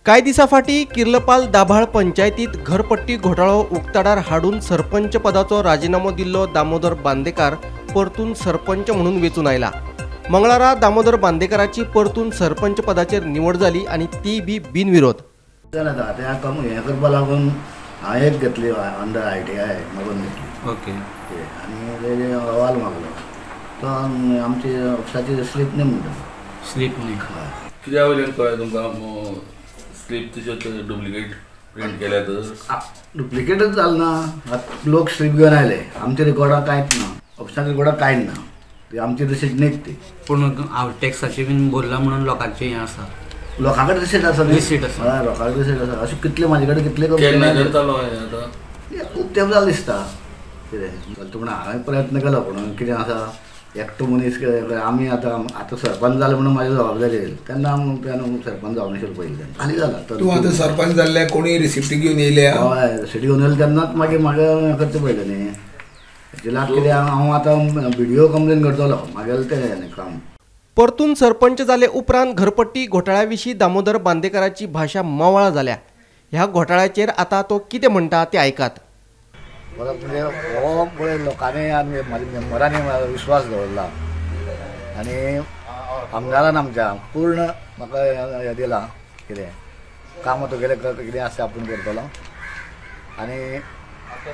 कांय दिसां फाटीं किर्लपाल दाभाळ पंचायतीत घरपट्टी घोटाळो उक्ताडार हाडून सरपंच पदाचो राजिनामो दिल्लो दामोदर बांदेकार परतून सरपंच म्हणून वेंचून आयला। मंगळारा दामोदर बांदेकाराची परतून सरपंच पदाचेर निवड जाली आनी ती बी बिनविरोध। हें करपा लागून हांवें एक घेतली अंडर ITI मागून घेतली। ओके, आनी तेजे अहवाल मागलो तो आमची ऑफिसाची स्लीप न्ही म्हणटा। स्लीप न्ही कित्या वयल्यान कळ्ळें तुमकां स्लीप तुज्यो डुप्लिकेट प्रिंट केल्या? तर डुप्लिकेटच जालें ना, लोक स्लीप घेवन आयले, आमच्या रिकॉर्डाक कांयच ना, ऑफिसाच्या रिकॉर्डाक कांयच ना, ती आमची रिसीट न्हीच ती। पूण हांव टॅक्साचे बीन भरला म्हणून लोकांचें हें आसा, लोकां कडेन रिसीट आसा, रिसीट आसा, हय लोकां कडेन रिसीट आसा। अशें कितले म्हाजे कडेन कितले आतां खूब तेंप जालें दिसता कितें चलता पूण हांवें प्रयत्न केलो। पूण कितें आसा, एकटो मनीस आमी आतां आतां सरपंच जाले म्हणून म्हाजी जबाबदारी येयली तेन्ना सरपंच जावं नाशिल्लो पयलीं खाली जाला। तूं आतां सरपंच जाल्ले कोणी रिसिप्ट घेवन येयल्या? हय, रिसिप्ट घेवन येयले तेन्नाच मागीर म्हाका हें करचें पडलें न्ही। एक्चुअली कितें हांव आतां बीडीओ कंप्लेन करतलो म्हागेलें तें काम। परतून सरपंच जाले उपरांत घरपट्टी घोटाळ्या विशीं दामोदर बांदेकाराची भाशा मवाळ जाल्या। ह्या घोटाळ्याचेर आतां तो कितें म्हणटा तें आयकात। म्हणजे हो पळय लोकांनी आनी म्हाज्या मेंबरांनी विश्वास दवरला आनी आमदारान आमच्या पूर्ण म्हाका हें दिलां कितें काम तुगेलें कितें आसा आपूण करतलो। आनी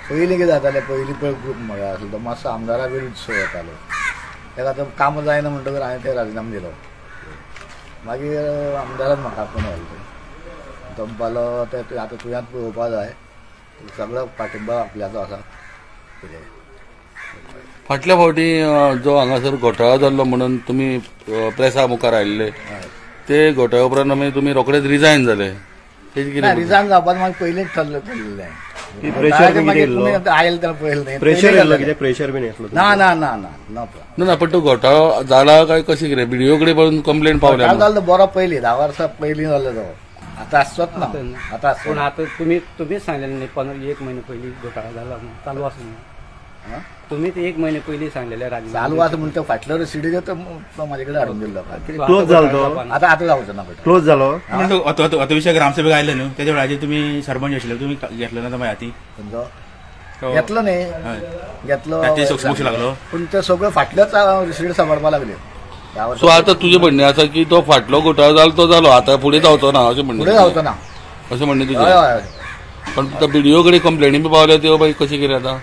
पयलीं कितें जातालें, पयलीं पळय ग्रूप म्हाका आसलो तो मातसो आमदारा विरुद्ध सो येतालो, तेका आतां काम जायना म्हणटकच हांवें ते राजिनामो दिलो। मागीर आमदारान म्हाका आपोवन व्हेलो, तो म्हणपालो तें आतां तुवें पळोवपा जाय, सगळो पाठिंबा आपल्याचो आसा। कितें फाटल्या फावटी जो हांगासर घोटाळो जाल्लो म्हणून तुमी प्रेसा मुखार आयिल्ले, ते घोटाळ्या उपरांत आमी तुमी रोखडेच रिजायन जाले? रिजायन जावपाक मागीर पयलींच ठरलें। ना ना ना ना ना, पण तो घोटाळो जाला काय कशें कितें बीडीओ कडेन पळोवन कंप्लेन पावल्या? जालो बरो पयलीं 10 वर्सां पयलीं जालो तो, आतां आसचोच ना आतां। पूण आतां तुमीच सांगलेलें न्ही 1 म्हयने पयलीं घोटाळो जाला म्हणून, चालू आसा म्हणून तुमीच 1 म्हयने पयलीं सांगलेलें राजिनामो चालू आसा म्हणून। तो फाटलो रिसिटी तो म्हाजे कडेन हाडून दिल्लो, क्लोज जालो तो, आतां आतां जावचो ना, क्लोज जालो। आतां विशय ग्रामसभेक आयले न्हू, तेज्या वेळाचेर तुमी सरपंच आशिल्ले, तुमी घेतलो ना मागीर हाती खंयचो घेतलो न्ही, घेतलो लागलो, पूण ते सगळ्यो फाटल्योच रिसीट सांबाळपाक लागल्यो। सो आतां तुजें म्हणणें आसा की तो फाटलो घोटाळो जालो तो जालो, आतां फुडें जावचो ना अशें म्हणणें? फुडें जावचो ना अशें म्हणणें तुजें? पण बीडीओ कडेन कंप्लेनी बी पावल्या त्यो मागीर कशें कितें आतां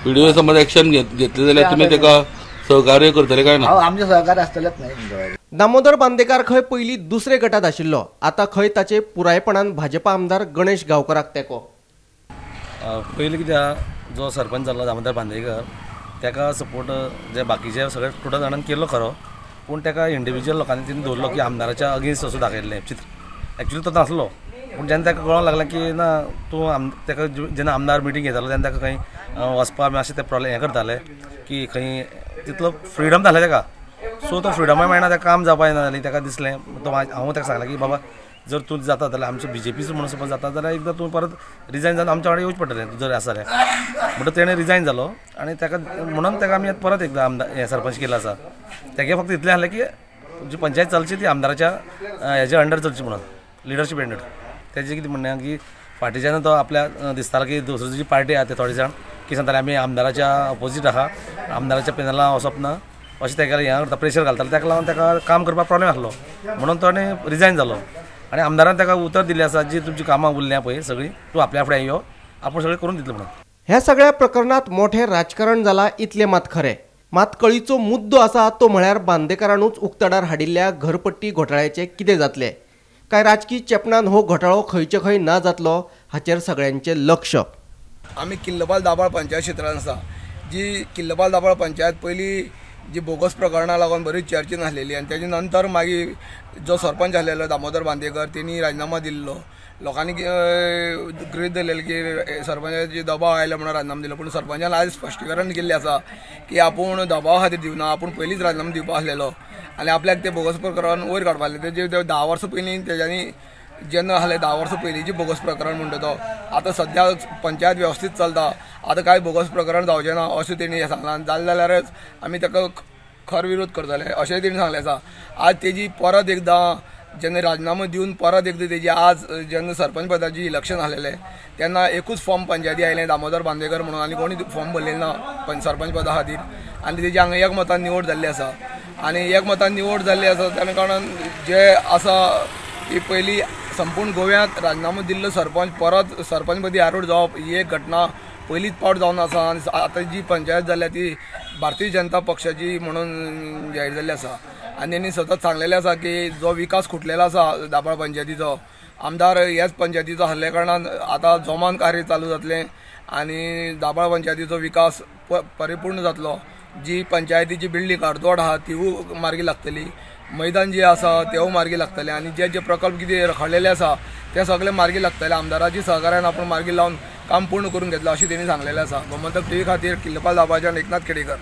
बीडीओ समज एक्शन घेतले जाल्यार तुमी तेका सहकार्य करतले काय ना? आमचें सहकार्य आसतलेंच न्ही। दामोदर बांदेकार खंय पयलीं दुसरे गटात आशिल्लो, आतां खंय ताचे पुरायपणान भाजपा आमदार गणेश गांवकराक तेंको। पयलीं कित्याक जो सरपंच जाल्लो दामोदर बांदेकर तेका सपोर्ट जे बाकीचे सगळे टोटल जाणांनी केल्लो खरो, पूण तेका इंडिविज्युअल लोकांनी तिणें दवरलो की आमदाराच्या अगेन्स्ट असो दाखयल्लें चित्र। एक्चुअली तो नासलो, पूण जेन्ना ताका कळोंक लागलें की ना तूं तेका जेन्ना आमदार मिटींग घेतालो तेन्ना ताका खंय वचपा मातशें ते प्रॉब्लेम हें करताले की खंय तितलो फ्रिडम नासलें ताका। सो तो फ्रिडमय मेळना, ताका काम जावपा येना जालें, ताका दिसलें तो हांव ताका सांगलें की बाबा जर तूं जाता जाल्यार आमचो बीजेपीचो म्हणून सपोज जाता जाल्यार एकदां तूं परत रिजायन जावन आमच्या वांगडा येवचें पडटलें जर आसा जाल्यार। म्हणटकच तेणें रिजायन जालो आनी ताका म्हणून ताका आमी परत एकदां आमदार हें सरपंच केलो आसा। तेगे फक्त इतलें आसलें की जी पंचायत चलची ती आमदाराच्या हेज्या अंडर चलची म्हणून, लिडरशीप अंडर। तेजें कितें म्हणणें की फाटीच्यान तो आपल्या दिसतालो की दुसरी जी पार्टी आसा ते थोडे जाण की सांगताले आमी आमदाराच्या अपोजीट आहा, आमदाराच्या पेनला वचप ना अशें तेका हें करता प्रेशर घालताले, ताका लागून ताका काम करपाक प्रॉब्लेम आसलो म्हणून तो आनी रिजायन जालो। आनी आमदारान ताका उतर दिल्लें आसा जी तुमची कामां उरल्या पळय सगळीं तूं आपल्या फुडें यो आपूण सगळें करून दितलो म्हणून। ह्या सगळ्या प्रकरणात मोठें राजकारण जाला इतलें मात खरें, मात कळीचो मुद्दो आसा तो म्हळ्यार बांदेकारानूच उक्ताडार हाडिल्ल्या घरपट्टी घोटाळ्याचें कितें जातलें, काय राजकी चेपणान हो घोटाळो खंयचे खंय ना जातलो हाचेर सगळ्यांचें लक्ष। आमी किल्लपाल दाभाळ पंचायत क्षेत्रान आसा, जी किल्लपाल दाभाळ पंचायत पयलीं जी बोगस प्रकरणां लागून बरीच चर्चेन आसलेली आनी तेजे नंतर मागीर जो सरपंच आसलेलो दामोदर बांदेकर तेणी राजिनामो दिल्लो, लोकांनी गृहीत धरलेलें की सरपंचाचे दबाव आयलो म्हणून राजिनामो दिलो, पूण सरपंचान आयज स्पश्टीकरण केल्लें आसा की आपूण दबावा खातीर दिवना, आपूण पयलींच राजिनामो दिवपा आसलेलो आनी आपल्याक तें बोगस प्रकरण वयर काडपा आसलें। तेजे 10 वर्सां पयलीं तेज्यांनी जेन्ना आसलें 10 वर्सां पयलींची बोगस प्रकरण म्हणटा तो आतां सद्या पंचायत वेवस्थीत चलता, आतां कांय बोगस प्रकरण जावचें ना अशें तेणी सांगलां, जालें जाल्यारच आमी ताका खर विरोध करतले अशेंय तेणी सांगलें आसा। आज तेजी परत एकदां जेन्ना राजिनामो दिवन परत एकदां तेजी आज जेन्ना सरपंच पदाची इलेक्शन आसलेलें तेन्ना एकूच फॉर्म पंचायती आयलें दामोदर बांदेकर म्हणून आनी कोणी फॉर्म भरलेलो ना सरपंच पदा खातीर आनी तेजी हांगा एकमतान निवड जाल्ली आसा आनी एकमतान निवड जाल्ली आसा त्या कारणान जे आसा की पयलीं संपूर्ण गोव्यांत राजिनामो दिल्लो सरपंच परत सरपंचपदी आरूढ जावप ही एक घटना पयलींच पावट जावन आसा आनी आतां जी पंचायत जाल्या ती भारतीय जनता पक्षाची म्हणून जाहीर जाल्ली आसा आनी तेणी सतत सांगलेलें आसा की जो विकास खुटलेलो आसा दाबाळ पंचायतीचो आमदार ह्याच पंचायतीचो आसल्या कारणान आतां जोमान कार्य चालू जातलें आनी दाबाळ पंचायतीचो विकास परिपूर्ण जातलो. जी पंचायतीची बिल्डींग अर्दवट आहा तिवूय मार्गी लागतली, मैदान जे आसा तेवूय मार्गी लागतले आनी जे जे प्रकल्प कितें रखडलेले आसा ते सगळे मार्गी लागतले. आमदाराची सहकार्यान आपण मार्गी लावन काम पूर्ण करून घेतलं अशें तेणी सांगलेलें आसा. गोमंतक टीव्ही खातीर किल्लपाल दाबाळच्यान एकनाथ खेडेकर.